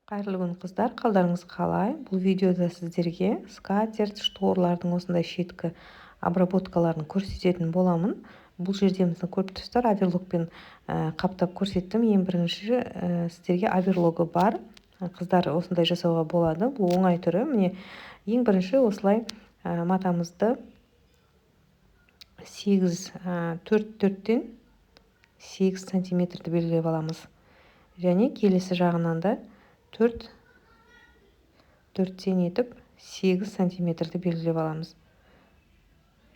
Қайырлы күн, қыздар! Қалдарыңыз қалай? Бұл видеода сіздерге скатерть, шторлардың осындай шеткі обработкаларын көрсететін боламын. Бұл жерде мысалы көріп тұрсыздар, оверлокпен қаптап көрсеттім. Ең бірінші сіздерге оверлогы бар. Қыздар, осындай жасауға болады. Бұл оңай түрі. Міне, ең бірінші осылай матамызды 8, 4 төрттен 8 сантиметрді белгілеп аламыз. Және келесі жағынан да 4 төрттен етіп 8 сантиметрді белгілеп аламыз.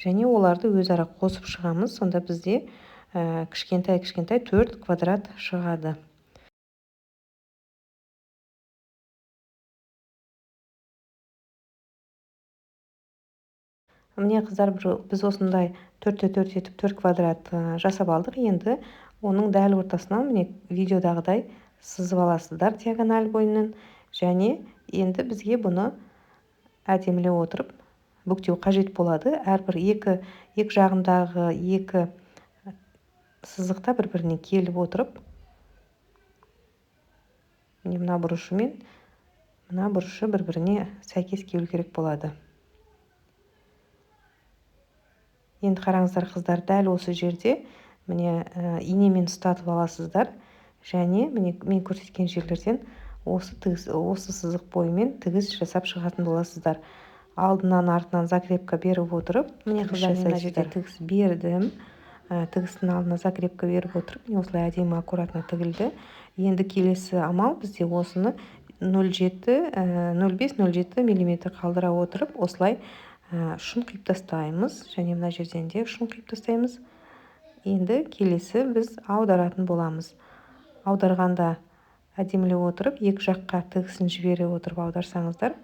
Және оларды өзара қосып шығамыз. Сонда бізде кішкентай-кішкентай 4 квадрат шығады. Міне, қыздар, біз осындай төртте төрт етіп 4 квадрат жасап алдық. Енді оның дәл ортасынан, міне, видеодағыдай сызып аласыздар диагональ бойынан. Және енді бізге бұны әдемілеп отырып бүктеу қажет болады. Әрбір екі жағындағы екі сызықта бір-біріне келіп отырып, міне, мына бұрышы мен мына бұрышы бір-біріне сәйкес келу керек болады. Енді қараңыздар, қыздар, дәл осы жерде, міне, инемен ұстатып аласыздар. Және міне, мен көрсеткен жерлерден осы сызық бойымен тігіс жасап шығатын боласыздар. Алдынан, артынан закрепка беріп отырып, міне, Тігіс қыздар, мен мына жерде жасайсыздар. тігіс бердім. Тігістің алдына закрепка беріп отырып, міне, осылай әдемі, аккуратно тігілді. Енді келесі амал бізде осыны нөл жеті, нөл бес, нөл жеті миллиметр қалдыра отырып, осылай ұшын қиып тастаймыз. Және мына жерден де ұшын қиып тастаймыз. Енді келесі біз аударатын боламыз. Аударғанда әдемілеп отырып, екі жаққа тігісін жібере отырып аударсаңыздар,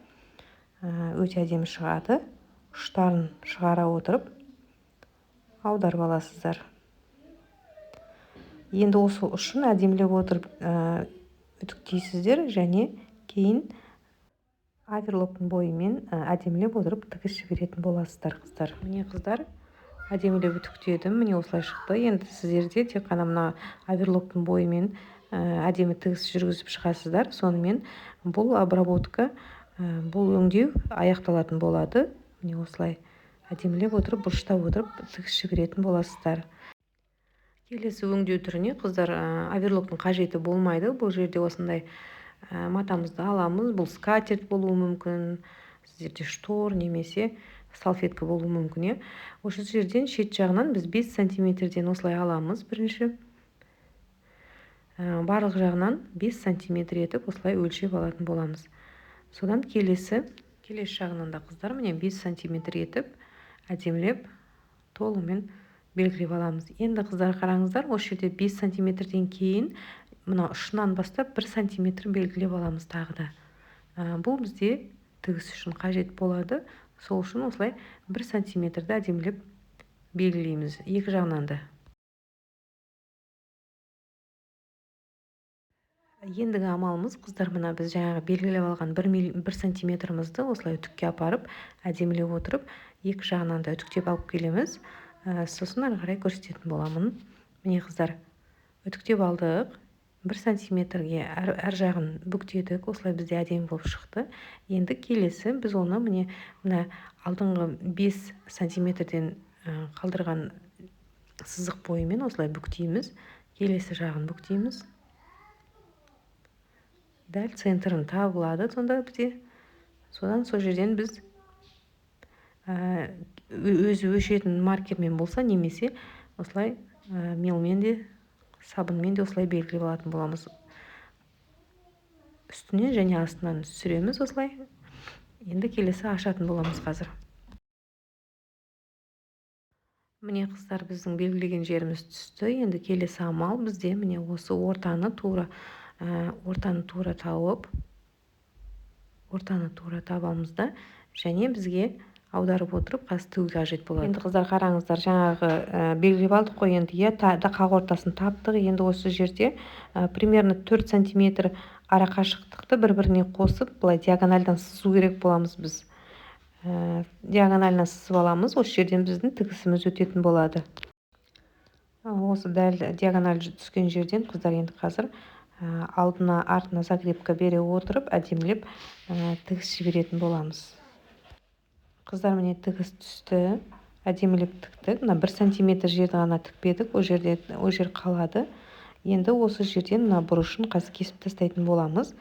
өте әдемі шығады. Ұштарын шығара отырып аударып аласыздар. Енді осы ұшын әдемілеп отырып, үтіктейсіздер және кейін оверлоктың бойымен, әдемілеп отырып тігіс жіберетін боласыздар, қыздар. Міне, қыздар, әдемілеп үтіктедім. Міне, осылай шықты. Енді сіздерде тек қана мына оверлоктың бойымен, әдемі тігіс жүргізіп шығасыздар. Сонымен бұл обработка, бұл өңдеу аяқталатын болады. Міне, осылай әдемілеп отырып, бұрыштап отырып тігіс жіберетін боласыздар. Келесі өңдеу түріне, қыздар, оверлоктың қажеті болмайды. Бұл жерде осындай матамызды аламыз. Бұл скатерть болуы мүмкін, сіздерде штор немесе салфетка болуы мүмкін, иә. Осы жерден шет жағынан біз 5 сантиметрден осылай аламыз бірінші. Барлық жағынан 5 сантиметр етіп осылай өлшеп алатын боламыз. Содан келесі жағынан да, қыздар, міне, 5 сантиметр етіп әдемілеп толығымен белгілеп аламыз. Енді, қыздар, қараңыздар, осы жерде 5 сантиметрден кейін мына ұшынан бастап 1 сантиметр белгілеп аламыз тағы да. Бұл бізде тігіс үшін қажет болады. Сол үшін осылай 1 сантиметрді әдемілеп белгілейміз екі жағынан да. Ендігі амалымыз, қыздар, мына біз жаңағы белгілеп алған 1 сантиметрімізді осылай үтікке апарып, әдемілеп отырып, екі жағынан да үтіктеп алып келеміз. Сосын ары қарай көрсететін боламын. Міне, қыздар, үтіктеп алдық. 1 сантиметрге әр жағын бүктедік. Осылай бізде әдемі болып шықты. Енді келесі біз оны, міне, мына алдыңғы 5 сантиметрден, қалдырған сызық бойымен осылай бүктейміз. Келесі жағын бүктейміз. Дәл центрін табылады сонда бізде. Содан сол жерден біз, өзі өшетін маркермен болса, немесе осылай, мелмен де, сабынмен де осылай белгілеп алатын боламыз. Үстінен және астынан түсіреміз осылай. Енді келесі ашатын боламыз қазір. Міне, қыздар, біздің белгілеген жеріміз түсті. Енді келесі амал бізде, міне, осы ортаны тура тауып, ортаны тура табамыз да, және бізге аударып отырып қазір тігу қажет болады. Енді, қыздар, қараңыздар, жаңағы, белгілеп алдық қой енді, иә, қақ ортасын таптық. Енді осы жерде, примерно 4 сантиметр ара қашықтықты бір-біріне қосып, былай диагональдан сызу керек боламыз біз. Диагональдан сызып аламыз, осы жерден біздің тігісіміз өтетін болады. Осы дәл диагональ түскен жерден, қыздар, енді қазір, Алдына, артына закрепка бере отырып, әдемілеп тігіс жіберетін боламыз. Қыздар, міне, тігіс түсті, әдемілеп тіктік. Мына 1 сантиметр жерді ғана тікпедік, ол жерде, ол жер қалады. Енді осы жерден мына бұрышын қазір кесіп тастайтын боламыз.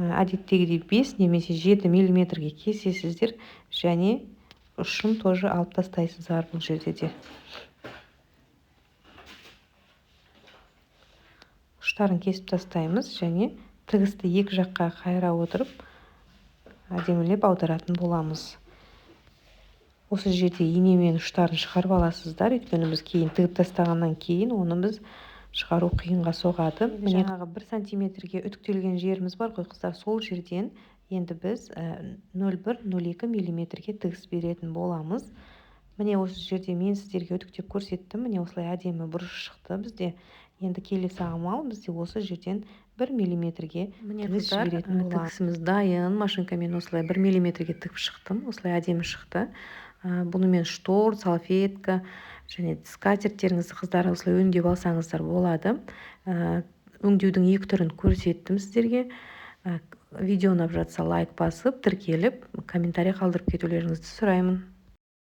Әдеттегідей 5 немесе 7 миллиметрге кесесіздер және ұшын тоже алып тастайсыздар. Бұл жерде де ұштарын кесіп тастаймыз және тігісті екі жаққа қайыра отырып, әдемілеп аударатын боламыз. Осы жерде инемен ұштарын шығарып аласыздар, өйткені біз кейін тігіп тастағаннан кейін оны біз шығару қиынға соғады. Міне, жаңағы 1 сантиметрге үтіктелген жеріміз бар ғой, қыздар, сол жерден енді біз 0,1, 0,2 миллиметрге тігіс беретін боламыз. Міне, осы жерде мен сіздерге үтіктеп көрсеттім. Міне, осылай әдемі бұрыш шықты бізде. Енді келесі амал: бізде осы жерден 1 миллиметрге, міне, тігіс жіберетін. Тігісіміз дайын. Машинкамен осылай 1 миллиметрге тігіп шықтым, осылай әдемі шықты. Бұнымен штор, салфетка және скатерттеріңізді, қыздар, осылай өңдеп алсаңыздар болады. Өңдеудің екі түрін көрсеттім сіздерге. Видео ұнап жатса, лайк басып, тіркеліп, комментарий қалдырып кетулеріңізді сұраймын.